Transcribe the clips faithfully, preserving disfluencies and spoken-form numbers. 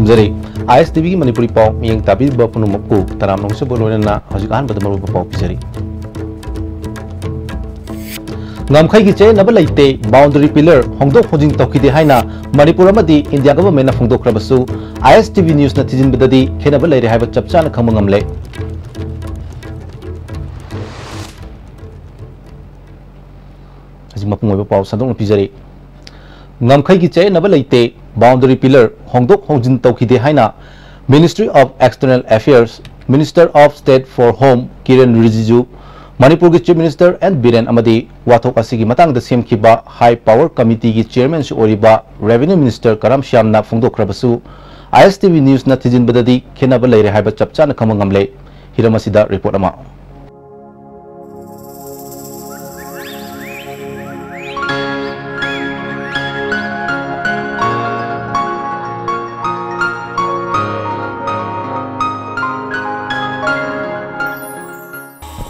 ꯊꯝꯖꯔꯤ꯫ ꯑꯥꯏ ꯑꯦꯁ ꯇꯤ ꯚꯤꯒꯤ ꯃꯅꯤꯄꯨꯔꯤ ꯄꯥꯎ ꯃꯤꯠꯌꯦꯡ ꯇꯥꯕꯤꯔꯤꯕ ꯄꯨꯝꯅꯃꯛꯄꯨ ꯇꯔꯥꯝꯅ ꯑꯣꯛꯆꯕ ꯂꯣꯏꯅꯅ ꯍꯧꯖꯤꯛ ꯑꯍꯥꯟꯕꯗ ꯃꯔꯨꯑꯣꯏꯕ ꯄꯥꯎ ꯄꯤꯖꯔꯤ꯫ ꯉꯝꯈꯩꯒꯤ ꯆꯌꯦꯠꯅꯕ ꯂꯩꯇꯦ, ꯕꯥꯎꯟꯗꯔꯤ ꯄꯤꯂꯔ ꯍꯣꯡꯗꯣꯛ ꯍꯣꯡꯖꯤꯟ ꯇꯧꯈꯤꯗꯦ ꯍꯥꯏꯅ ꯃꯅꯤꯄꯨꯔ ꯑꯃꯗꯤ ꯏꯟꯗꯤꯌꯥ ꯒꯚꯔꯟꯃꯦꯟꯠꯅ ꯐꯣꯡꯗꯣꯛꯈ꯭ꯔꯕꯁꯨ, ꯑꯥꯏ ꯑꯦꯁ ꯇꯤ ꯚꯤ ꯅ꯭ꯌꯨꯁꯅ ꯊꯤꯖꯤꯟꯕꯗꯗꯤ ꯈꯦꯠꯅꯕ ꯂꯩꯔꯦ ꯍꯥꯏꯕ ꯆꯞ ꯆꯥꯅ ꯈꯪꯕ ꯉꯝꯂꯦ꯫ ꯍꯧꯖꯤꯛ ꯃꯄꯨꯡ ꯑꯣꯏꯕ ꯄꯥꯎ ꯁꯟꯗꯣꯛꯅ ꯄꯤꯖꯔꯤ꯫ ꯉꯝꯈꯩꯒꯤ ꯆꯌꯦꯠꯅꯕ ꯂꯩꯇꯦ, ꯕꯥꯎꯟꯗꯔꯤ ꯄꯤꯂꯔ ꯍꯣꯡꯗꯣꯛ ꯍꯣꯡꯖꯤꯟ ꯇꯧꯈꯤꯗꯦ ꯍꯥꯏꯅ Ministry of External Affairs, Minister of State for Home ꯀꯤꯔꯦꯟ ꯔꯤꯖꯤꯖꯨ, ꯃꯅꯤꯄꯨꯔꯒꯤ ꯆꯤꯐ ꯃꯤꯅꯤꯁꯇꯔ ꯑꯦꯟ ꯕꯤꯔꯦꯟ ꯑꯃꯗꯤ ꯋꯥꯊꯣꯛ ꯑꯁꯤꯒꯤ ꯃꯇꯥꯡꯗ ꯁꯦꯝꯈꯤꯕ ꯍꯥꯏ ꯄꯥꯋꯔ ꯀꯃꯤꯇꯤꯒꯤ ꯆꯤꯌꯔꯃꯦꯟꯁꯨ ꯑꯣꯏꯔꯤꯕ ꯔꯦꯚꯤꯅ꯭ꯌꯨ ꯃꯤꯅꯤꯁꯇꯔ ꯀꯔꯝ ꯁ꯭ꯌꯥꯝꯅ ꯐꯣꯡꯗꯣꯛꯈ꯭ꯔꯕꯁꯨ, ꯑꯥꯏ ꯑꯦꯁ ꯇꯤ ꯚꯤ ꯅ꯭ꯌꯨꯁꯅ ꯊꯤꯖꯤꯟꯕꯗꯗꯤ ꯈꯦꯠꯅꯕ ꯂꯩꯔꯦ ꯍꯥꯏꯕ ꯆꯞ ꯆꯥꯅ ꯈꯪꯕ ꯉꯝꯂꯦ꯫ ꯍꯤꯔꯝ ꯑꯁꯤꯗ ꯔꯤꯄꯣꯔꯠ ꯑꯃ꯫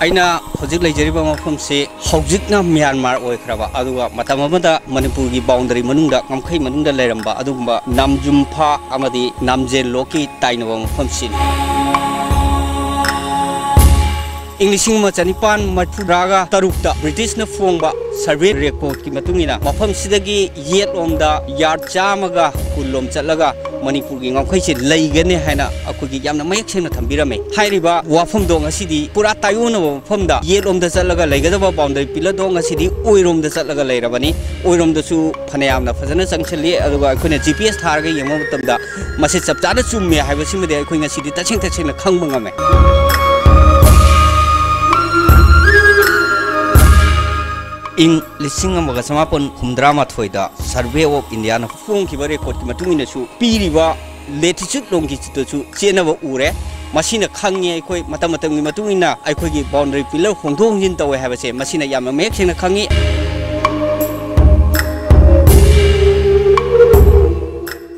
ꯑꯩꯅ ꯍꯧꯖꯤꯛ ꯂꯩꯖꯔꯤꯕ ꯃꯐꯝꯁꯤ ꯍꯧꯖꯤꯛꯅ ꯃ꯭ꯌꯥꯟꯃꯥꯔ ꯑꯣꯏꯈ꯭ꯔꯕ, ꯑꯗꯨꯒ ꯃꯇꯝ ꯑꯃꯗ ꯃꯅꯤꯄꯨꯔꯒꯤ ꯕꯥꯎꯟꯗꯔꯤ ꯃꯅꯨꯡꯗ, ꯉꯝꯈꯩ ꯃꯅꯨꯡꯗ ꯂꯩꯔꯝꯕ ꯑꯗꯨꯒꯨꯝꯕ ꯅꯥꯝꯖꯨꯝꯐꯥ ꯑꯃꯗꯤ ꯅꯥꯝꯖꯦꯟ ꯂꯣꯛꯀꯤ ꯇꯥꯏꯅꯕ ꯃꯐꯝꯁꯤꯅꯤ꯫ ꯏꯪ ꯂꯤꯁꯤꯡ ꯑꯃ ꯆꯅꯤꯄꯥꯟ ꯃꯔꯤꯐꯨꯇꯔꯥꯒ ꯇꯔꯨꯛꯇ ꯕ꯭ꯔꯤꯇꯤꯁꯅ ꯐꯣꯡꯕ ꯁꯔꯚꯦ ꯔꯦꯀꯣꯔꯠꯀꯤ ꯃꯇꯨꯡ ꯏꯟꯅ, ꯃꯐꯝꯁꯤꯗꯒꯤ ꯌꯦꯠꯂꯣꯝꯗ ꯌꯥꯔꯗ ꯆꯥꯝꯃꯒ ꯀꯨꯟ ꯂꯣꯝ ꯆꯠꯂꯒ ꯃꯅꯤꯄꯨꯔꯒꯤ ꯉꯝꯈꯩꯁꯦ ꯂꯩꯒꯅꯤ ꯍꯥꯏꯅ ꯑꯩꯈꯣꯏꯒꯤ ꯌꯥꯝꯅ ꯃꯌꯦꯛ ꯁꯦꯡꯅ ꯊꯝꯕꯤꯔꯝꯃꯦ꯫ ꯍꯥꯏꯔꯤꯕ ꯋꯥꯐꯝꯗꯣ ꯉꯁꯤꯗꯤ ꯄꯨꯔꯥ ꯇꯥꯏꯑꯣꯟꯅꯕ ꯃꯐꯝꯗ, ꯌꯦꯠꯂꯣꯝꯗ ꯆꯠꯂꯒ ꯂꯩꯒꯗꯕ ꯕꯥꯎꯟꯗꯔꯤ ꯄꯤꯂꯔꯗꯣ ꯉꯁꯤꯗꯤ ꯑꯣꯏꯔꯣꯝꯗ ꯆꯠꯂꯒ ꯂꯩꯔꯕꯅꯤ꯫ ꯑꯣꯏꯔꯣꯝꯗꯁꯨ ꯐꯅꯌꯥꯝꯅ ꯐꯖꯅ ꯆꯪꯁꯤꯜꯂꯤ, ꯑꯗꯨꯒ ꯑꯩꯈꯣꯏꯅ ꯖꯤ ꯄꯤ ꯑꯦꯁ ꯊꯥꯔꯒ ꯌꯦꯡꯕ ꯃꯇꯝꯗ ꯃꯁꯤ ꯆꯞ ꯆꯥꯅ ꯆꯨꯝꯃꯦ ꯍꯥꯏꯕꯁꯤꯃꯗꯤ ꯑꯩꯈꯣꯏ ꯉꯁꯤꯗꯤ ꯇꯁꯦꯡ ꯇꯁꯦꯡꯅ ꯈꯪꯕ ꯉꯝꯃꯦ꯫ ꯏꯪ ꯂꯤꯁꯤꯡ ꯑꯃꯒ ꯆꯃꯥꯄꯟ ꯍꯨꯝꯗ꯭ꯔꯥ ꯃꯥꯊꯣꯏꯗ ꯁꯔꯚꯦ ꯑꯣꯐ ꯏꯟꯗꯤꯌꯥꯅ ꯐꯣꯡꯈꯤꯕ ꯔꯦꯀꯣꯔꯠꯀꯤ ꯃꯇꯨꯡ ꯏꯟꯅꯁꯨ, ꯄꯤꯔꯤꯕ ꯂꯦꯇꯤꯆꯨꯠ ꯂꯣꯡꯒꯤꯆꯨꯠꯇꯁꯨ ꯆꯦꯟꯅꯕ ꯎꯔꯦ꯫ ꯃꯁꯤꯅ ꯈꯪꯉꯤ ꯑꯩꯈꯣꯏ ꯃꯇꯝ ꯃꯇꯝꯒꯤ ꯃꯇꯨꯡ ꯏꯟꯅ ꯑꯩꯈꯣꯏꯒꯤ ꯕꯥꯎꯟꯗꯔꯤ ꯄꯤꯂꯔ ꯍꯣꯡꯗꯣꯛ ꯍꯣꯡꯖꯤꯟ ꯇꯧꯋꯦ ꯍꯥꯏꯕꯁꯦ, ꯃꯁꯤꯅ ꯌꯥꯝꯅ ꯃꯌꯦꯛ ꯁꯦꯡꯅ ꯈꯪꯉꯤ꯫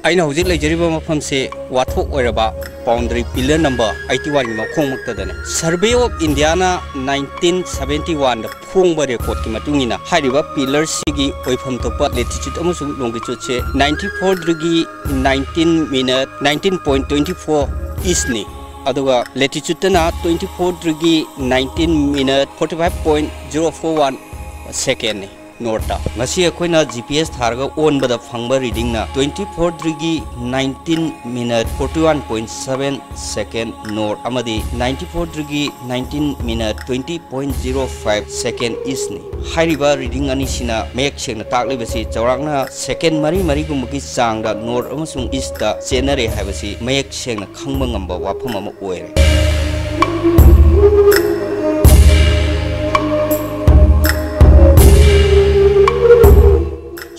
ꯑꯩꯅ ꯍꯧꯖꯤꯛ ꯂꯩꯖꯔꯤꯕ ꯃꯐꯝꯁꯦ ꯋꯥꯊꯣꯛ ꯑꯣꯏꯔꯕ boundary pillar number eighty one ꯒꯤ ꯃꯈꯣꯡꯃꯛꯇꯗꯅꯤ꯫ Survey of India ꯅ nineteen seventy one ꯗ ꯐꯣꯡꯕ record ꯀꯤ ꯃꯇꯨꯡ ꯏꯟꯅ ꯍꯥꯏꯔꯤꯕ pillar ꯁꯤꯒꯤ ꯑꯣꯏꯐꯝ ꯊꯣꯛꯄ latitude ꯑꯃꯁꯨꯡ longitude ꯁꯦ ninety four degree nineteen minute nineteen point twenty four east ꯅꯤ꯫ ꯑꯗꯨꯒ latitude ꯇꯅ twenty four degree nineteen minute forty five point zero four one second ꯅꯤ꯫ North ꯇ꯫ ꯉꯁꯤ ꯑꯩꯈꯣꯏꯅ G P S ꯊꯥꯔꯒ ꯑꯣꯟꯕꯗ ꯐꯪꯕ reading ꯅ twenty four degree nineteen minute forty one point seven second north ꯑꯃꯗꯤ ninety four degree nineteen minute twenty point zero five second east ꯅꯤ꯫ ꯍꯥꯏꯔꯤꯕ reading ꯑꯅꯤꯁꯤꯅ ꯃꯌꯦꯛ ꯁꯦꯡꯅ ꯇꯥꯛꯂꯤꯕꯁꯤ ꯆꯥꯎꯔꯥꯛꯅ second ꯃꯔꯤ ꯃꯔꯤꯒꯨꯝꯕꯒꯤ ꯆꯥꯡꯗ north ꯑꯃꯁꯨꯡ east ꯇ ꯆꯦꯟꯅꯔꯦ ꯍꯥꯏꯕꯁꯤ ꯃꯌꯦꯛ ꯁꯦꯡꯅ ꯈꯪꯕ ꯉꯝꯕ ꯋꯥꯐꯝ ꯑꯃ ꯑꯣꯏꯔꯦ꯫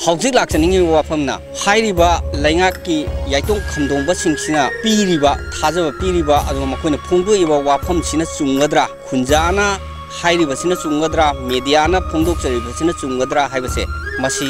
ꯍꯧꯖꯤꯛ ꯂꯥꯛꯆꯅꯤꯡꯉꯤꯕ ꯋꯥꯐꯝꯅ, ꯍꯥꯏꯔꯤꯕ ꯂꯩꯉꯥꯛꯀꯤ ꯌꯥꯏꯇꯣꯡ ꯈꯝꯗꯣꯡꯕꯁꯤꯡꯁꯤꯅ ꯄꯤꯔꯤꯕ, ꯊꯥꯖꯕ ꯄꯤꯔꯤꯕ, ꯑꯗꯨꯒ ꯃꯈꯣꯏꯅ ꯐꯣꯡꯗꯣꯛꯏꯕ ꯋꯥꯐꯝꯁꯤꯅ ꯆꯨꯝꯒꯗ꯭ꯔꯥ, ꯈꯨꯟꯖꯥꯅ ꯍꯥꯏꯔꯤꯕꯁꯤꯅ ꯆꯨꯝꯒꯗ꯭ꯔꯥ, media ꯅ ꯐꯣꯡꯗꯣꯛꯆꯔꯤꯕꯁꯤꯅ ꯆꯨꯝꯒꯗ꯭ꯔꯥ ꯍꯥꯏꯕꯁꯦ, ꯃꯁꯤ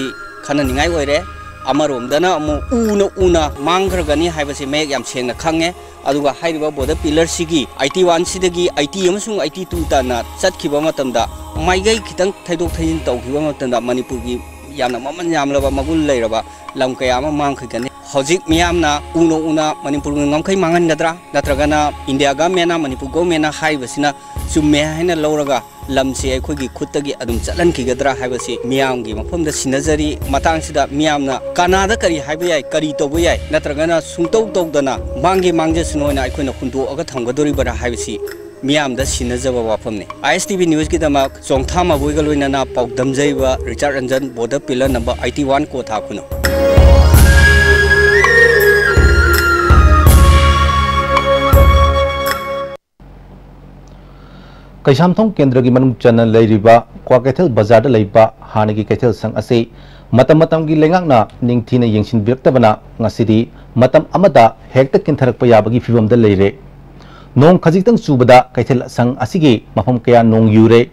ꯈꯟꯅꯅꯤꯡꯉꯥꯏ ꯑꯣꯏꯔꯦ꯫ ꯑꯃꯔꯣꯝꯗꯅ ꯑꯃꯨꯛ ꯎꯅ ꯎꯅ ꯃꯥꯡꯈ꯭ꯔꯒꯅꯤ ꯍꯥꯏꯕꯁꯤ ꯃꯌꯦꯛ ꯌꯥꯝ ꯁꯦꯡꯅ ꯈꯪꯉꯦ꯫ ꯑꯗꯨꯒ ꯍꯥꯏꯔꯤꯕ border pillar ꯁꯤꯒꯤ eighty one ꯁꯤꯗꯒꯤ eighty ꯑꯃꯁꯨꯡ eighty two ꯇꯥꯟꯅ ꯆꯠꯈꯤꯕ ꯃꯇꯝꯗ, ꯃꯥꯏꯀꯩ ꯈꯤꯇꯪ ꯊꯩꯗꯣꯛ ꯊꯩꯖꯤꯟ ꯇꯧꯈꯤꯕ ꯃꯇꯝꯗ, ꯃꯅꯤꯄꯨꯔꯒꯤ ꯌꯥꯝꯅ ꯃꯃꯜ ꯌꯥꯝꯂꯕ ꯃꯒꯨꯟ ꯂꯩꯔꯕ ꯂꯝ ꯀꯌꯥ ꯑꯃ ꯃꯥꯡꯈꯤꯒꯅꯤ꯫ ꯍꯧꯖꯤꯛ ꯃꯤꯌꯥꯝꯅ ꯎꯅ ꯎꯅ ꯃꯅꯤꯄꯨꯔꯒꯤ ꯉꯝꯈꯩ ꯃꯥꯡꯍꯟꯒꯗ꯭ꯔꯥ, ꯅꯠꯇ꯭ꯔꯒꯅ India government ꯅ, ꯃꯅꯤꯄꯨꯔ government ꯅ ꯍꯥꯏꯔꯤꯕꯁꯤꯅ ꯆꯨꯝꯃꯦ ꯍꯥꯏꯅ ꯂꯧꯔꯒ ꯂꯝꯁꯤ ꯑꯩꯈꯣꯏꯒꯤ ꯈꯨꯠꯇꯒꯤ ꯑꯗꯨꯝ ꯆꯠꯍꯟꯈꯤꯒꯗ꯭ꯔꯥ ꯍꯥꯏꯕꯁꯤ ꯃꯤꯌꯥꯝꯒꯤ ꯃꯐꯝꯗ ꯁꯤꯟꯅꯖꯔꯤ꯫ ꯃꯇꯥꯡꯁꯤꯗ ꯃꯤꯌꯥꯝꯅ ꯀꯅꯥꯗ ꯀꯔꯤ ꯍꯥꯏꯕ ꯌꯥꯏ, ꯀꯔꯤ ꯇꯧꯕ ꯌꯥꯏ, ꯅꯠꯇ꯭ꯔꯒꯅ ꯁꯨꯡꯇꯧ ꯇꯧꯗꯅ ꯃꯥꯡꯒꯦ ꯃꯥꯡꯖꯁꯅꯨ ꯍꯥꯏꯅ ꯑꯩꯈꯣꯏꯅ ꯍꯨꯟꯗꯣꯛꯑꯒ ꯊꯝꯒꯗꯧꯔꯤꯕ꯭ꯔꯥ ꯍꯥꯏꯕꯁꯤ ꯃꯤꯌꯥꯝꯗ ꯁꯤꯟꯅꯖꯕ ꯋꯥꯐꯝꯅꯤ꯫ I S T V news ꯀꯤꯗꯃꯛ ꯆꯣꯡꯊꯥ ꯃꯕꯣꯏꯒ ꯂꯣꯏꯅꯅ ꯄꯥꯎꯗꯝꯖꯔꯤꯕ ꯔꯤꯆꯥꯔꯗ Ranjan, border pillar number eighty one ꯀꯣꯊꯥ ꯈꯨꯅꯧ꯫ Keishamthong ꯀꯦꯟꯗ꯭ꯔꯒꯤ ꯃꯅꯨꯡ ꯆꯟꯅ ꯂꯩꯔꯤꯕ ꯀ꯭ꯋꯥꯀꯩꯊꯦꯜ ꯕꯖꯥꯔꯗ ꯂꯩꯕ ꯍꯥꯟꯅꯒꯤ ꯀꯩꯊꯦꯜ ꯁꯪ ꯑꯁꯤ ꯃꯇꯝ ꯃꯇꯝꯒꯤ ꯂꯩꯉꯥꯛꯅ ꯅꯤꯡꯊꯤꯅ ꯌꯦꯡꯁꯤꯟꯕꯤꯔꯛꯇꯕꯅ ꯉꯁꯤꯗꯤ ꯃꯇꯝ ꯑꯃꯗ ꯍꯦꯛꯇ ꯀꯤꯟꯊꯔꯛꯄ ꯌꯥꯕꯒꯤ ꯐꯤꯕꯝꯗ ꯂꯩꯔꯦ꯫ ꯅꯣꯡ ꯈꯖꯤꯛꯇꯪ ꯆꯨꯕꯗ ꯀꯩꯊꯦꯜ ꯁꯪ ꯑꯁꯤꯒꯤ ꯃꯐꯝ ꯀꯌꯥ ꯅꯣꯡ ꯌꯨꯔꯦ꯫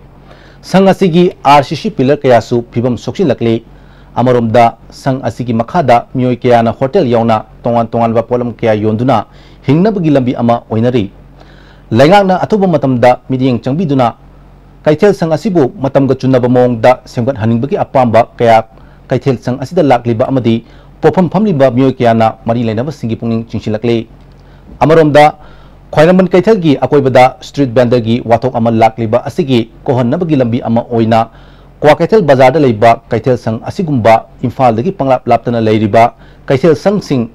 ꯁꯪ ꯑꯁꯤꯒꯤ R C C pillar ꯀꯌꯥꯁꯨ ꯐꯤꯕꯝ ꯁꯣꯛꯆꯤꯜꯂꯛꯂꯤ꯫ ꯑꯃꯔꯣꯝꯗ, ꯁꯪ ꯑꯁꯤꯒꯤ ꯃꯈꯥꯗ ꯃꯤꯑꯣꯏ ꯀꯌꯥꯅ ꯍꯣꯇꯦꯜ ꯌꯥꯎꯅ ꯇꯣꯉꯥꯟ ꯇꯣꯉꯥꯟꯕ ꯄꯣꯠꯂꯝ ꯀꯌꯥ ꯌꯣꯟꯗꯨꯅ ꯍꯤꯡꯅꯕꯒꯤ ꯂꯝꯕꯤ ꯑꯃ ꯑꯣꯏꯅꯔꯤ꯫ ꯂꯩꯉꯥꯛꯅ ꯑꯊꯨꯕ ꯃꯇꯝꯗ ꯃꯤꯠꯌꯦꯡ ꯆꯪꯕꯤꯗꯨꯅ ꯀꯩꯊꯦꯜ ꯁꯪ ꯑꯁꯤꯕꯨ ꯃꯇꯝꯒ ꯆꯨꯅꯕ ꯃꯑꯣꯡꯗ ꯁꯦꯝꯒꯠꯍꯟꯅꯤꯡꯕꯒꯤ ꯑꯄꯥꯝꯕ ꯀꯌꯥ ꯀꯩꯊꯦꯜ ꯁꯪ ꯑꯁꯤꯗ ꯂꯥꯛꯂꯤꯕ ꯑꯃꯗꯤ ꯄꯣꯠꯐꯝ ꯐꯝꯂꯤꯕ ꯃꯤꯑꯣꯏ ꯀꯌꯥꯅ ꯃꯔꯤ ꯂꯩꯅꯕꯁꯤꯡꯒꯤ ꯄꯨꯛꯅꯤꯡ ꯆꯤꯡꯁꯤꯜꯂꯛꯂꯤ꯫ ꯑꯃꯔꯣꯝꯗ, ꯈ꯭ꯋꯥꯏꯔꯝꯕꯟ ꯀꯩꯊꯦꯜꯒꯤ ꯑꯀꯣꯏꯕꯗ ꯁ꯭ꯇ꯭ꯔꯤꯠ ꯚꯦꯟꯗꯔꯒꯤ ꯋꯥꯊꯣꯛ ꯑꯃ ꯂꯥꯛꯂꯤꯕ ꯑꯁꯤꯒꯤ ꯀꯣꯛꯍꯟꯅꯕꯒꯤ ꯂꯝꯕꯤ ꯑꯃ ꯑꯣꯏꯅ ꯀ꯭ꯋꯥꯀꯩꯊꯦꯜ ꯕꯖꯥꯔꯗ ꯂꯩꯕ ꯀꯩꯊꯦꯜ ꯁꯪ ꯑꯁꯤꯒꯨꯝꯕ ꯏꯝꯐꯥꯜꯗꯒꯤ ꯄꯪꯂꯥꯞ ꯂꯥꯞꯇꯅ ꯂꯩꯔꯤꯕ ꯀꯩꯊꯦꯜ ꯁꯪꯁꯤꯡ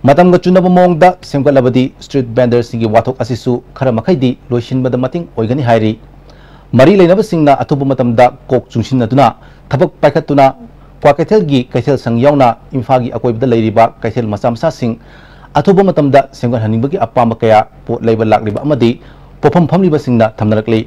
ꯃꯇꯝꯒ ꯆꯨꯅꯕ ꯃꯑꯣꯡꯗ ꯁꯦꯝꯒꯠꯂꯕꯗꯤ ꯁ꯭ꯇ꯭ꯔꯤꯠ ꯚꯦꯟꯗꯔꯁꯤꯡꯒꯤ ꯋꯥꯊꯣꯛ ꯑꯁꯤꯁꯨ ꯈꯔ ꯃꯈꯩꯗꯤ ꯂꯣꯏꯁꯤꯟꯕꯗ ꯃꯇꯦꯡ ꯑꯣꯏꯒꯅꯤ ꯍꯥꯏꯔꯤ꯫ ꯃꯔꯤ ꯂꯩꯅꯕꯁꯤꯡꯅ ꯑꯊꯨꯕ ꯃꯇꯝꯗ ꯀꯣꯛ ꯆꯨꯡꯁꯤꯟꯅꯗꯨꯅ ꯊꯕꯛ ꯄꯥꯏꯈꯠꯇꯨꯅ ꯀ꯭ꯋꯥꯀꯩꯊꯦꯜꯒꯤ ꯀꯩꯊꯦꯜ ꯁꯪ ꯌꯥꯎꯅ ꯏꯝꯐꯥꯜꯒꯤ ꯑꯀꯣꯏꯕꯗ ꯂꯩꯔꯤꯕ ꯀꯩꯊꯦꯜ ꯃꯆꯥ ꯃꯆꯥꯁꯤꯡ ꯑꯊꯨꯕ ꯃꯇꯝꯗ ꯁꯦꯝꯒꯠꯍꯟꯅꯤꯡꯕꯒꯤ ꯑꯄꯥꯝꯕ ꯀꯌꯥ ꯄꯣꯠ ꯂꯩꯕ ꯂꯥꯛꯂꯤꯕ ꯑꯃꯗꯤ ꯄꯣꯠꯐꯝ ꯐꯝꯂꯤꯕꯁꯤꯡꯅ ꯊꯝꯅꯔꯛꯂꯤ꯫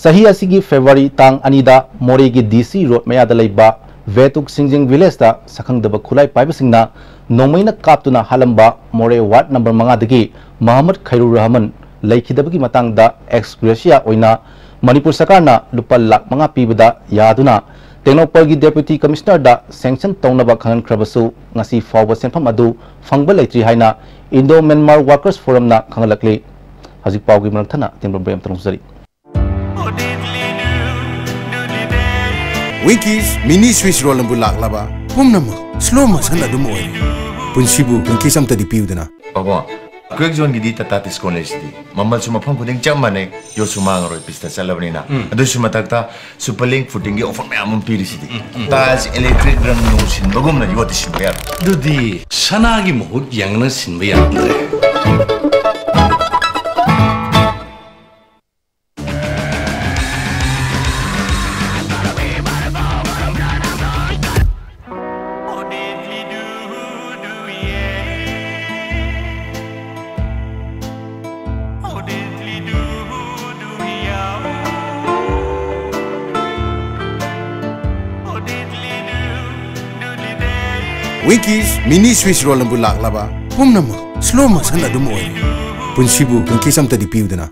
ꯆꯍꯤ ꯑꯁꯤꯒꯤ ꯐꯦꯕ꯭ꯔꯨꯋꯥꯔꯤ ꯇꯥꯡ ꯑꯅꯤꯗ ꯃꯣꯔꯦꯒꯤ ꯗꯤ ꯁꯤ ꯔꯣꯗ ꯃꯌꯥꯗ ꯂꯩꯕ ꯚꯦꯇꯨꯛ ꯁꯤꯡꯖꯦꯡ ꯚꯤꯂꯦꯖꯇ ꯁꯛꯈꯪꯗꯕ ꯈꯨꯠꯂꯥꯏ ꯄꯥꯏꯕꯁꯤꯡꯅ ꯅꯣꯡꯃꯩꯅ ꯀꯥꯞꯇꯨꯅ ꯍꯥꯠꯂꯝꯕ ꯃꯣꯔꯦ ꯋꯥꯔꯗ ꯅꯝꯕꯔ ꯃꯉꯥꯗꯒꯤ ꯃꯍꯃꯗ ꯈꯩꯔꯨꯔ ꯔꯍꯃꯟ ꯂꯩꯈꯤꯗꯕꯒꯤ ꯃꯇꯥꯡꯗ ꯑꯦꯛꯁ ꯒ꯭ꯔꯦꯁꯤꯌꯥ ꯑꯣꯏꯅ ꯃꯅꯤꯄꯨꯔ ꯁꯔꯀꯥꯔꯅ ꯂꯨꯄꯥ ꯂꯥꯈ ꯃꯉꯥ ꯄꯤꯕꯗ ꯌꯥꯗꯨꯅ ꯇꯦꯡꯅꯧꯄꯜꯒꯤ ꯗꯦꯄ꯭ꯌꯨꯇꯤ ꯀꯃꯤꯁꯅꯔꯗ ꯁꯦꯡꯁꯟ ꯇꯧꯅꯕ ꯈꯪꯍꯟꯈ꯭ꯔꯕꯁꯨ ꯉꯁꯤ ꯐꯥꯎꯕ ꯁꯦꯟꯐꯝ ꯑꯗꯨ ꯐꯪꯕ ꯂꯩꯇ꯭ꯔꯤ ꯍꯥꯏꯅ ꯏꯟꯗꯣ ꯃ꯭ꯌꯥꯟꯃꯥꯔ ꯋꯥꯔꯀꯔꯁ ꯐꯣꯔꯝꯅ ꯈꯪꯍꯜꯂꯛꯂꯤ꯫ ꯍꯧꯖꯤꯛ ꯄꯥꯎꯒꯤ ꯃꯔꯛ ꯊꯠꯅ ꯇꯦꯟꯕ ꯕ꯭ꯔꯦꯛ ꯑꯃꯇ ꯂꯧꯖꯔꯤ꯫ ꯋꯤꯡꯀꯤꯁ ꯃꯤꯅꯤ ꯁ꯭ꯋꯤꯁ ꯔꯣꯜ ꯑꯃꯕꯨ ꯂꯥꯛꯂꯕ ꯄꯨꯝꯅꯃꯛ ꯁ꯭ꯂꯣ ꯃꯣꯁꯟ ꯑꯗꯨꯝ ꯑꯣꯏꯔꯦ꯫ ꯄꯨꯟꯁꯤꯕꯨ ꯋꯤꯡꯀꯤꯁ ꯑꯝꯇꯗꯤ ꯄꯤꯌꯨꯗꯅ꯫ ꯄꯥꯕꯨꯡ, ꯀ꯭ꯔꯦꯛ ꯖꯣꯟꯒꯤꯗꯤ ꯇꯥꯇꯥ ꯗꯤꯁꯀꯥꯎꯟ ꯂꯩꯁꯤꯗꯤ꯫ ꯃꯃꯜꯁꯨ ꯃꯐꯝ ꯈꯨꯗꯤꯡ ꯆꯞ ꯃꯥꯟꯅꯩ, ꯌꯣꯠꯁꯨ ꯃꯥꯡꯉꯔꯣꯏ, ꯄꯤꯁꯇ ꯆꯠꯂꯕꯅꯤꯅ꯫ ꯎꯝ꯫ ꯑꯗꯨꯁꯨ ꯃꯊꯛꯇ ꯁꯨꯄꯔ ꯂꯤꯡ ꯐꯨꯇꯤꯡꯒꯤ ꯑꯣꯐꯔ ꯃꯌꯥꯝ ꯑꯃ ꯄꯤꯔꯤꯁꯤꯗꯤ꯫ ꯎꯝ, ꯎꯝ꯫ ꯇꯥꯏꯜꯁ ꯏꯂꯦꯛꯇ꯭ꯔꯤꯛ ꯔꯪ ꯅꯨꯡ ꯁꯤꯟꯕꯒꯨꯝꯅ ꯌꯣꯠꯇꯤ ꯁꯤꯟꯕ ꯌꯥꯔꯣꯏ꯫ ꯑꯗꯨꯗꯤ ꯁꯅꯥꯒꯤ ꯃꯍꯨꯠ ꯌꯦꯡꯅ ꯁꯤꯟꯕ ꯌꯥꯔꯝꯗ꯭ꯔꯦ꯫ ꯋꯤꯡꯀꯤꯁ ꯃꯤꯅꯤ ꯁ꯭ꯋꯤꯁ ꯔꯣꯜ ꯑꯃꯕꯨ ꯂꯥꯛꯂꯕ ꯄꯨꯝꯅꯃꯛ ꯁ꯭ꯂꯣ ꯃꯣꯁꯟ ꯑꯗꯨꯝ ꯑꯣꯏꯔꯦ꯫ ꯄꯨꯟꯁꯤꯕꯨ ꯋꯤꯡꯀꯤꯁ ꯑꯝꯇꯗꯤ ꯄꯤꯌꯨꯗꯅ꯫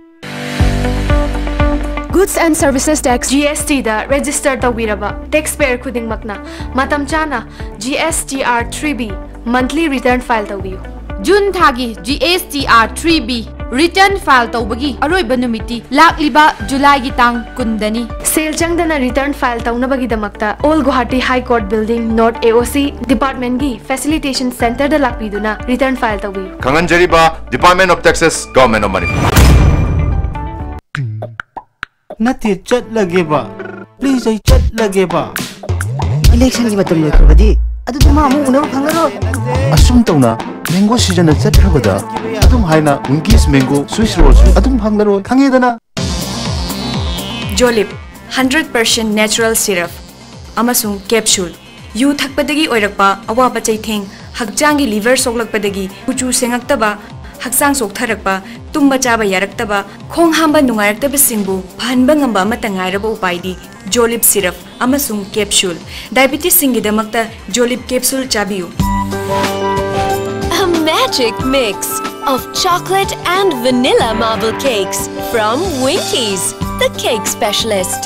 Goods and Services Tax, G S T the register ꯇꯧꯕꯤꯔꯕ taxpayer ꯈꯨꯗꯤꯡꯃꯛꯅ ꯃꯇꯝ ꯆꯥꯅ G S T R three B monthly return file ꯇꯧꯕꯤꯌꯨ꯫ ꯖꯨꯟ ꯊꯥꯒꯤ G S T R three B return file ꯇꯧꯕꯒꯤ ꯑꯔꯣꯏꯕ ꯅꯨꯃꯤꯠꯇꯤ ꯂꯥꯛꯂꯤꯕ ꯖꯨꯂꯥꯏꯒꯤ ꯇꯥꯡ ꯀꯨꯟꯗꯅꯤ꯫ ꯁꯦꯜ ꯆꯪꯗꯅ return file ꯇꯧꯅꯕꯒꯤꯗꯃꯛꯇ Old Guwahati High Court Building, North A O C department ꯀꯤ facilitation center ꯗ ꯂꯥꯛꯄꯤꯗꯨꯅ return file ꯇꯧꯕꯤꯌꯨ꯫ ꯈꯪꯍꯟꯖꯔꯤꯕ Department of Taxes, Government of Manipur꯫ ꯅꯠꯇꯦ, ꯆꯠꯂꯒꯦꯕ꯫ Please, ꯑꯩ ꯆꯠꯂꯒꯦꯕ꯫ Election ꯒꯤ ꯃꯇꯝ ꯂꯣꯏꯈ꯭ꯔꯕꯗꯤ ꯑꯗꯨꯗꯤ ꯃꯥ ꯑꯃꯨꯛ ꯎꯅꯕ ꯐꯪꯉꯔꯣꯏ꯫ ꯑꯁꯨꯝ ꯇꯧꯅ mango season ꯅ ꯆꯠꯈ꯭ꯔꯕꯗ ꯑꯗꯨꯝ ꯍꯥꯏꯅ Winkies mango Swiss roll ꯁꯨ ꯑꯗꯨꯝ ꯐꯪꯂꯔꯣꯏ, ꯈꯪꯉꯦꯗꯅ? ꯖꯣꯂꯤꯞ, hundred percent natural syrup ꯑꯃꯁꯨꯡ capsule꯫ ꯌꯨ ꯊꯛꯄꯗꯒꯤ ꯑꯣꯏꯔꯛꯄ ꯑꯋꯥꯕ ꯆꯩꯊꯦꯡ, ꯍꯛꯆꯥꯡꯒꯤ liver ꯁꯣꯛꯂꯛꯄꯗꯒꯤ ꯀꯨꯆꯨ ꯁꯦꯡꯉꯛꯇꯕ, ꯍꯛꯆꯥꯡ ꯆꯣꯛꯊꯔꯛꯄ, ꯇꯨꯝꯕ ꯆꯥꯕ ꯌꯥꯔꯛꯇꯕ, ꯈꯣꯡ ꯍꯥꯝꯕ ꯅꯨꯡꯉꯥꯏꯔꯛꯇꯕꯁꯤꯡꯕꯨ ꯐꯍꯟꯕ ꯉꯝꯕ ꯑꯃꯠꯇ ꯉꯥꯏꯔꯕ ꯎꯄꯥꯏꯗꯤ ꯖꯣꯂꯤꯞ syrup ꯑꯃꯁꯨꯡ capsule꯫ Diabetes ꯁꯤꯡꯒꯤꯗꯃꯛꯇ ꯖꯣꯂꯤꯞ capsule ꯆꯥꯕꯤꯌꯨ꯫ A magic mix of chocolate and vanilla marble cakes from Winkies, the cake specialist.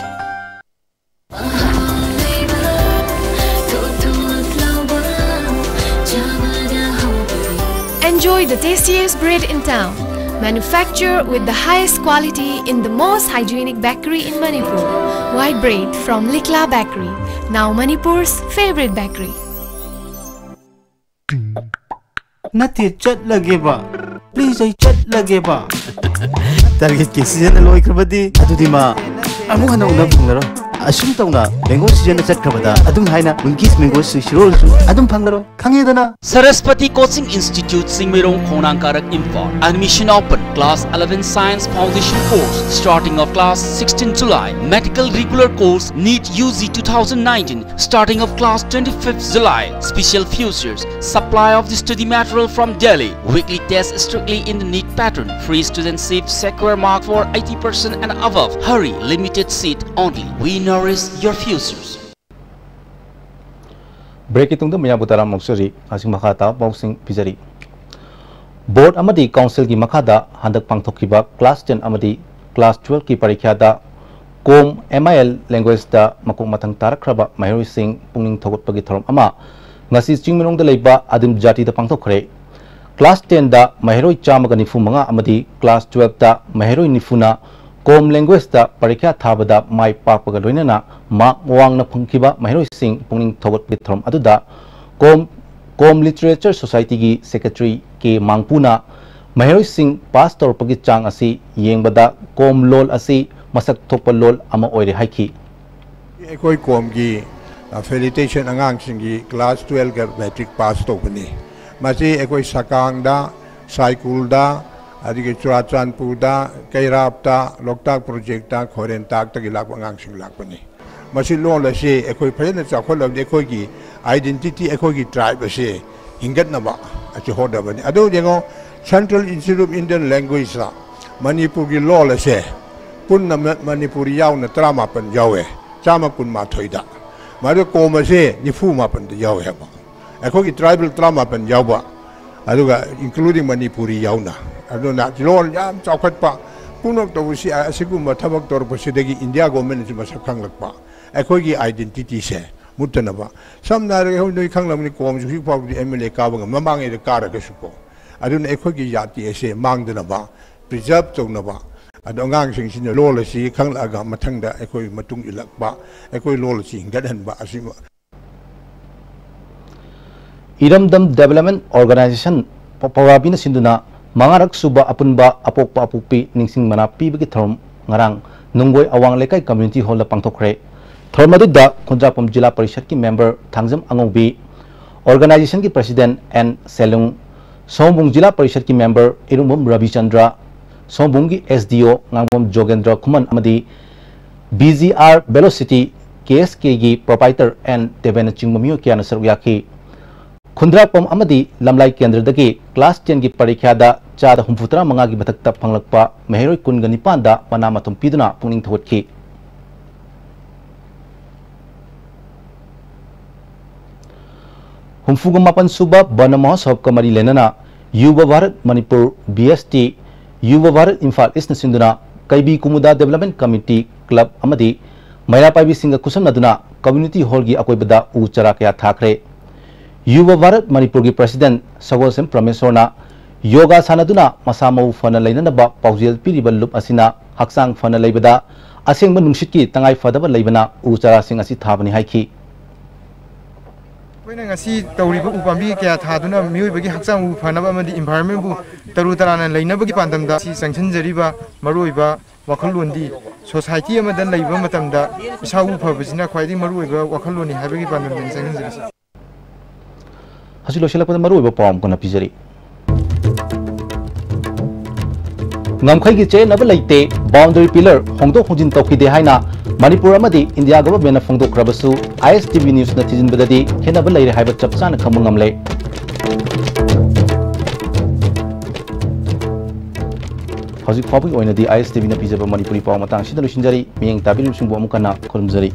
Enjoy the tastiest bread in town. Manufactured with the highest quality in the most hygienic bakery in Manipur. White bread from Likla Bakery, now Manipur's favorite bakery. ꯅꯠꯇꯦ, ꯆꯠꯂꯒꯦꯕ꯫ Please, ꯑꯩ ꯆꯠꯂꯒꯦꯕ꯫ Target ꯀꯤ season ꯅ ꯂꯣꯏꯈ꯭ꯔꯕꯗꯤ ꯑꯗꯨꯗꯤ ꯃꯥ ꯑꯃꯨꯛ ꯍꯟꯅ ꯎꯅꯕ ꯐꯪꯂꯔꯣꯏ꯫ ꯑꯁꯨꯝ ꯇꯧꯅ mango season ꯅ ꯆꯠꯈ꯭ꯔꯕꯗ ꯑꯗꯨꯝ ꯍꯥꯏꯅ Winkies mango Swiss roll ꯁꯨ ꯑꯗꯨꯝ ꯐꯪꯂꯔꯣꯏ, ꯈꯪꯉꯦꯗꯅ? Saraswati Coaching Institute, Singmeirong, Khongnang Karak, Imphal. Admission open. Class eleven Science Foundation course, starting of class sixteen July. Medical regular course, NEET U G two thousand nineteen, starting of class twenty-fifth July. Special features: supply of the study material from Delhi. Weekly test strictly in the NEET pattern. Free student seat, secure mark for eighty percent and above. Hurry, limited seat only. We nourish your futures. Break ꯀꯤ ꯇꯨꯡꯗ ꯃꯌꯥꯝꯕꯨ ꯇꯔꯥꯝꯅ ꯑꯣꯛꯆꯔꯤ꯫ ꯍꯧꯖꯤꯛ ꯃꯈꯥ ꯇꯥꯕ ꯄꯥꯎꯁꯤꯡ ꯄꯤꯖꯔꯤ꯫ Board ꯑꯃꯗꯤ council ꯒꯤ ꯃꯈꯥꯗ ꯍꯟꯗꯛ ꯄꯥꯡꯊꯣꯛꯈꯤꯕ class ten ꯑꯃꯗꯤ class twelve ꯀꯤ ꯄꯔꯤꯈ꯭ꯌꯥꯗ ꯀꯣꯝ ꯑꯦꯝ ꯑꯥꯏ ꯑꯦꯜ ꯂꯦꯡꯒ꯭ꯋꯦꯖꯇ ꯃꯀꯣꯛ ꯃꯊꯪ ꯇꯥꯔꯛꯈ꯭ꯔꯕ ꯃꯍꯩꯔꯣꯏꯁꯤꯡ ꯄꯨꯛꯅꯤꯡ ꯊꯧꯒꯠꯄꯒꯤ ꯊꯧꯔꯝ ꯑꯃ ꯉꯁꯤ ꯆꯤꯡꯃꯩꯔꯣꯡꯗ ꯂꯩꯕ ꯑꯗꯤꯝ ꯖꯥꯇꯤꯗ ꯄꯥꯡꯊꯣꯛꯈ꯭ꯔꯦ꯫ ꯀ꯭ꯂꯥꯁ ꯇꯦꯟꯗ ꯃꯍꯩꯔꯣꯏ ꯆꯥꯝꯃꯒ ꯅꯤꯐꯨ ꯃꯉꯥ ꯑꯃꯗꯤ ꯀ꯭ꯂꯥꯁ ꯇꯨꯋꯦꯜꯐꯇ ꯃꯍꯩꯔꯣꯏ ꯅꯤꯐꯨꯅ ꯀꯣꯝ ꯂꯦꯡꯒ꯭ꯋꯦꯖꯇ ꯄꯔꯤꯈ꯭ꯌꯥ ꯊꯥꯕꯗ ꯃꯥꯏ ꯄꯥꯛꯄꯒ ꯂꯣꯏꯅꯅ ꯃꯥꯔꯛ ꯋꯥꯡꯅ ꯐꯪꯈꯤꯕ ꯃꯍꯩꯔꯣꯏꯁꯤꯡ ꯄꯨꯛꯅꯤꯡ ꯊꯧꯒꯠꯄꯒꯤ ꯊꯧꯔꯝ ꯑꯗꯨꯗ ꯀꯣꯝ, ꯀꯣꯝ ꯂꯤꯇꯔꯦꯆꯔ ꯁꯣꯁꯥꯏꯇꯤꯒꯤ ꯁꯦꯀ꯭ꯔꯦꯇꯔꯤ ꯀꯦ ꯃꯥꯡꯄꯨꯅ ꯃꯍꯩꯔꯣꯏꯁꯤꯡ ꯄꯥꯁ ꯇꯧꯔꯛꯄꯒꯤ ꯆꯥꯡ ꯑꯁꯤ ꯌꯦꯡꯕꯗ ꯀꯣꯝ ꯂꯣꯜ ꯑꯁꯤ ꯃꯁꯛ ꯊꯣꯛꯄ ꯂꯣꯜ ꯑꯃ ꯑꯣꯏꯔꯦ ꯍꯥꯏꯈꯤ꯫ ꯑꯩꯈꯣꯏ ꯀꯣꯝꯒꯤ, ꯑ, ꯐꯦꯂꯤꯇꯦꯁꯟ ꯑꯉꯥꯡꯁꯤꯡꯒꯤ ꯀ꯭ꯂꯥꯁ ꯇꯨꯋꯦꯜꯐꯀ ꯃꯦꯇ꯭ꯔꯤꯛ ꯄꯥꯁ ꯇꯧꯕꯅꯤ꯫ ꯃꯁꯤ ꯑꯩꯈꯣꯏ ꯁꯀꯥꯡꯗ, ꯁꯥꯏꯀꯨꯜꯗ, ꯑꯗꯒꯤ ꯆꯨꯔꯥꯆꯥꯟꯄꯨꯔꯗ, ꯀꯩꯔꯥꯞꯇ, ꯂꯣꯛꯇꯥꯛ ꯄ꯭ꯔꯣꯖꯦꯛꯇ, ꯈꯣꯏꯔꯦꯟꯇꯥꯛꯇꯒꯤ ꯂꯥꯛꯄ ꯑꯉꯥꯡꯁꯤꯡ ꯂꯥꯛꯄꯅꯤ꯫ ꯃꯁꯤ ꯂꯣꯟ ꯑꯁꯤ ꯑꯩꯈꯣꯏ ꯐꯖꯅ ꯆꯥꯎꯈꯠꯂꯕꯗꯤ ꯑꯩꯈꯣꯏꯒꯤ ꯑꯥꯏꯗꯦꯟꯇꯤꯇꯤ, ꯑꯩꯈꯣꯏꯒꯤ ꯇ꯭ꯔꯥꯏꯕ ꯑꯁꯤ ꯍꯤꯡꯒꯠꯅꯕ ꯑꯁꯤ ꯍꯣꯠꯅꯕꯅꯤ꯫ ꯑꯗꯨ ꯌꯦꯡꯉꯣ, Central Institute of Indian Languageꯇ ꯃꯅꯤꯄꯨꯔꯒꯤ ꯂꯣꯜ ꯑꯁꯦ ꯄꯨꯟꯅ ꯃ-, ꯃꯅꯤꯄꯨꯔꯤ ꯌꯥꯎꯅ ꯇꯔꯥꯃꯥꯄꯟ ꯌꯥꯎꯋꯦ, ꯆꯥꯝꯃ ꯀꯨꯟꯃꯥꯊꯣꯏꯗ꯫ ꯃꯗꯨ ꯀꯣꯝ ꯑꯁꯦ ꯅꯤꯐꯨ ꯃꯥꯄꯟꯗ ꯌꯥꯎꯋꯦ ꯍꯥꯏꯕ꯫ ꯑꯩꯈꯣꯏꯒꯤ ꯇ꯭ꯔꯥꯏꯕꯦꯜ ꯇꯔꯥꯃꯥꯄꯟ ꯌꯥꯎꯕ, ꯑꯗꯨꯒ including ꯃꯅꯤꯄꯨꯔꯤ ꯌꯥꯎꯅ꯫ ꯑꯗꯨꯅ ꯂꯣꯟ ꯌꯥꯝ ꯆꯥꯎꯈꯠꯄ, ꯄꯨꯝꯅꯃꯛ ꯇꯧꯕꯁꯤ, ꯑꯁꯤꯒꯨꯝꯕ ꯊꯕꯛ ꯇꯧꯔꯛꯄꯁꯤꯗꯒꯤ ꯏꯟꯗꯤꯌꯥ ꯒꯣꯔꯃꯦꯟꯅꯁꯨ ꯃꯁꯛ ꯈꯪꯂꯛꯄ, ꯑꯩꯈꯣꯏꯒꯤ ꯑꯥꯏꯗꯦꯟꯇꯤꯇꯤꯁꯦ ꯃꯨꯠꯇꯅꯕ꯫ ꯁꯝꯅ ꯍꯥꯏꯔꯒ, ꯍꯣꯏ, ꯅꯣꯏ ꯈꯪꯂꯝꯒꯅꯤ, ꯀꯣꯝꯁꯨ ꯍꯧꯖꯤꯛ ꯐꯥꯎꯕꯗꯤ ꯑꯦꯝ ꯑꯦꯜ ꯑꯦ ꯀꯥꯕ ꯉꯝ-, ꯃꯃꯥꯡꯉꯩꯗ ꯀꯥꯔꯒꯁꯨꯀꯣ꯫ ꯑꯗꯨꯅ ꯑꯩꯈꯣꯏꯒꯤ ꯖꯥꯇꯤ ꯑꯁꯦ ꯃꯥꯡꯗꯅꯕ, ꯄ꯭ꯔꯤꯖꯥꯔꯚ ꯇꯧꯅꯕ, ꯑꯗꯣ ꯑꯉꯥꯡꯁꯤꯡꯁꯤꯅ ꯂꯣꯜ ꯑꯁꯤ ꯈꯪꯂꯛꯑꯒ ꯃꯊꯪꯗ ꯑꯩꯈꯣꯏ ꯃꯇꯨꯡ ꯏꯜꯂꯛꯄ, ꯑꯩꯈꯣꯏ ꯂꯣꯜ ꯑꯁꯤ ꯍꯤꯡꯒꯠꯍꯟꯕ ꯑꯁꯤ ꯏꯔꯝꯗꯝ ꯗꯦꯕꯂꯞꯃꯦꯟ ꯑꯣꯔꯒꯅꯥꯏꯖꯦꯁꯟ ꯄ-, ꯄꯧꯔꯥꯕꯤꯅ ꯁꯤꯟꯗꯨꯅ ꯃꯉꯥꯔꯛ ꯁꯨꯕ ꯑꯄꯨꯟꯕ ꯑꯄꯣꯛꯄ ꯑꯄꯣꯛꯄꯤ ꯅꯤꯡꯁꯤꯡ ꯃꯅꯥ ꯄꯤꯕꯒꯤ ꯊꯧꯔꯝ ꯉꯔꯥꯡ ꯅꯨꯡꯒꯣꯏ ꯑꯋꯥꯡ ꯂꯩꯀꯥꯏ ꯀꯝꯃ꯭ꯌꯨꯅꯤꯇꯤ ꯍꯣꯜꯗ ꯄꯥꯡꯊꯣꯛꯈ꯭ꯔꯦ꯫ ꯊꯧꯔꯝ ꯑꯗꯨꯗ ꯈꯨꯟꯗ꯭ꯔꯥꯛꯄꯝ ꯖꯤꯂꯥ ꯄꯔꯤꯁꯠꯀꯤ ꯃꯦꯝꯕꯔ ꯊꯥꯡꯖꯝ ꯑꯉꯧꯕꯤ, ꯑꯣꯔꯒꯅꯥꯏꯖꯦꯁꯟꯒꯤ ꯄ꯭ꯔꯁꯤꯗꯦꯟ ꯑꯦꯟ ꯁꯦꯂꯨꯡ, ꯁꯣꯝꯕꯨꯡ ꯖꯤꯂꯥ ꯄꯔꯤꯁꯠꯀꯤ ꯃꯦꯝꯕꯔ ꯏꯔꯨꯝꯕꯝ ꯔꯕꯤꯆꯟꯗ꯭ꯔ, ꯁꯣꯝꯕꯨꯡꯒꯤ S D O Ngangbam Jogendra Khuman ꯑꯃꯗꯤ B G R velocity, K S ꯀꯦꯒꯤ ꯄ꯭ꯔꯣꯄꯥꯏꯇꯔ ꯑꯦꯟ ꯗꯦꯕꯦꯟꯅꯆꯤꯡꯕ ꯃꯤꯑꯣꯏ ꯀꯌꯥꯅ ꯁꯔꯨꯛ ꯌꯥꯈꯤ꯫ ꯈꯨꯟꯗ꯭ꯔꯥꯛꯄꯝ ꯑꯃꯗꯤ ꯂꯝꯂꯥꯏ ꯀꯦꯟꯗ꯭ꯔꯗꯒꯤ ꯀ꯭ꯂꯥꯁ ꯇꯦꯟꯒꯤ ꯄꯔꯤꯈ꯭ꯌꯥꯗ ꯆꯥꯗ ꯍꯨꯝꯐꯨꯇꯔꯥ ꯃꯉꯥꯒꯤ ꯃꯊꯛꯇ ꯐꯪꯂꯛꯄ ꯃꯍꯩꯔꯣꯏ ꯀꯨꯟꯒ ꯅꯤꯄꯥꯟꯗ ꯃꯅꯥ ꯃꯊꯨꯝ ꯄꯤꯗꯨꯅ ꯄꯨꯛꯅꯤꯡ ꯊꯧꯒꯠꯈꯤ꯫ ꯍꯨꯝꯐꯨꯒ ꯃꯥꯄꯟ ꯁꯨꯕ ꯕꯟ ꯃꯍꯣꯠꯁꯕꯀ ꯃꯔꯤ ꯂꯩꯅꯅ ꯌꯨꯕ ꯚꯥꯔꯠ ꯃꯅꯤꯄꯨꯔ, ꯕꯤ ꯑꯦꯁ ꯇꯤ, ꯌꯨꯕ ꯚꯥꯔꯠ ꯏꯝꯐꯥꯜ ꯏꯁꯅ ꯁꯤꯟꯗꯨꯅ ꯀꯩꯕꯤ ꯀꯨꯃꯨꯗꯥ ꯗꯦꯕꯂꯞꯃꯦꯟ ꯀꯃꯤꯇꯤ, ꯀ꯭ꯂꯕ ꯑꯃꯗꯤ ꯃꯩꯔꯥ ꯄꯥꯏꯕꯤꯁꯤꯡꯒ ꯈꯨꯠꯁꯝꯅꯗꯨꯅ ꯀꯝꯃ꯭ꯌꯨꯅꯤꯇꯤ ꯍꯣꯜꯒꯤ ꯑꯀꯣꯏꯕꯗ ꯎ ꯆꯥꯔꯥ ꯀꯌꯥ ꯊꯥꯈ꯭ꯔꯦ꯫ ꯌꯨꯕ ꯚꯥꯔꯠ ꯃꯅꯤꯄꯨꯔꯒꯤ ꯄ꯭ꯔꯁꯤꯗꯦꯟꯠ ꯁꯒꯣꯜꯁꯦꯝ ꯄ꯭ꯔꯃꯦꯁꯣꯔꯅ ꯌꯣꯒꯥ ꯁꯥꯟꯅꯗꯨꯅ ꯃꯁꯥ ꯃꯎ ꯐꯅ ꯂꯩꯅꯅꯕ ꯄꯥꯎꯖꯦꯜ ꯄꯤꯔꯤꯕ ꯂꯨꯞ ꯑꯁꯤꯅ ꯍꯛꯆꯥꯡ ꯐꯅ ꯂꯩꯕꯗ ꯑꯁꯦꯡꯕ ꯅꯨꯡꯁꯤꯠꯀꯤ ꯇꯉꯥꯏ ꯐꯗꯕ ꯂꯩꯕꯅ ꯎ ꯆꯥꯔꯥꯁꯤꯡ ꯑꯁꯤ ꯊꯥꯕꯅꯤ ꯍꯥꯏꯈꯤ꯫ ꯑꯩꯈꯣꯏꯅ ꯉꯁꯤ ꯇꯧꯔꯤꯕ ꯎ ꯄꯥꯝꯕꯤ ꯀꯌꯥ ꯊꯥꯗꯨꯅ ꯃꯤꯑꯣꯏꯕꯒꯤ ꯍꯛꯆꯥꯡ ꯎ ꯐꯅꯕ ꯑꯃꯗꯤ environment ꯕꯨ ꯇꯔꯨ ꯇꯔꯥꯅ ꯂꯩꯅꯕꯒꯤ ꯄꯥꯟꯗꯝꯗ ꯁꯤ ꯆꯪꯁꯤꯟꯖꯔꯤꯕ ꯃꯔꯨꯑꯣꯏꯕ ꯋꯥꯈꯜꯂꯣꯟꯗꯤ society ꯑꯃꯗ ꯂꯩꯕ ꯃꯇꯝꯗ ꯏꯁꯥ ꯎ ꯐꯕꯁꯤꯅ ꯈ꯭ꯋꯥꯏꯗꯒꯤ ꯃꯔꯨꯑꯣꯏꯕ ꯋꯥꯈꯜꯂꯣꯟꯅꯤ ꯍꯥꯏꯕꯒꯤ ꯄꯥꯟꯗꯝꯗꯅꯤ ꯆꯪꯁꯤꯟꯖꯔꯤꯁꯤ꯫ ꯍꯧꯖꯤꯛ ꯂꯣꯏꯁꯤꯜꯂꯛꯄꯗ ꯃꯔꯨꯑꯣꯏꯕ ꯄꯥꯎ ꯑꯃꯨꯛ ꯍꯟꯅ ꯄꯤꯖꯔꯤ꯫ ꯉꯝꯈꯩꯒꯤ ꯆꯌꯦꯠꯅꯕ ꯂꯩꯇꯦ, boundary pillar ꯍꯣꯡꯗꯣꯛ ꯍꯣꯡꯖꯤꯟ ꯇꯧꯈꯤꯗꯦ ꯍꯥꯏꯅ ꯃꯅꯤꯄꯨꯔ ꯑꯃꯗꯤ ꯏꯟꯗꯤꯌꯥ ꯒꯚꯔꯟꯃꯦꯟꯠꯅ ꯐꯣꯡꯗꯣꯛꯈ꯭ꯔꯕꯁꯨ, ISTV ꯅ꯭ꯌꯨꯁꯅ ꯊꯤꯖꯤꯟꯕꯗꯗꯤ ꯈꯦꯠꯅꯕ ꯂꯩꯔꯦ ꯍꯥꯏꯕ ꯆꯞ ꯆꯥꯅ ꯈꯪꯕ ꯉꯝꯂꯦ꯫ ꯍꯧꯖꯤꯛ ꯐꯥꯎꯕꯒꯤ ꯑꯣꯏꯅꯗꯤ ISTVꯅ ꯄꯤꯖꯕ ꯃꯅꯤꯄꯨꯔꯤ ꯄꯥꯎ ꯃꯇꯥꯡꯁꯤꯗ ꯂꯣꯏꯁꯤꯟꯖꯔꯤ꯫ ꯃꯤꯠꯌꯦꯡ ꯇꯥꯕꯤꯔꯤꯕꯁꯤꯡꯕꯨ ꯑꯃꯨꯛ ꯍꯟꯅ ꯈꯨꯔꯨꯝꯖꯔꯤ꯫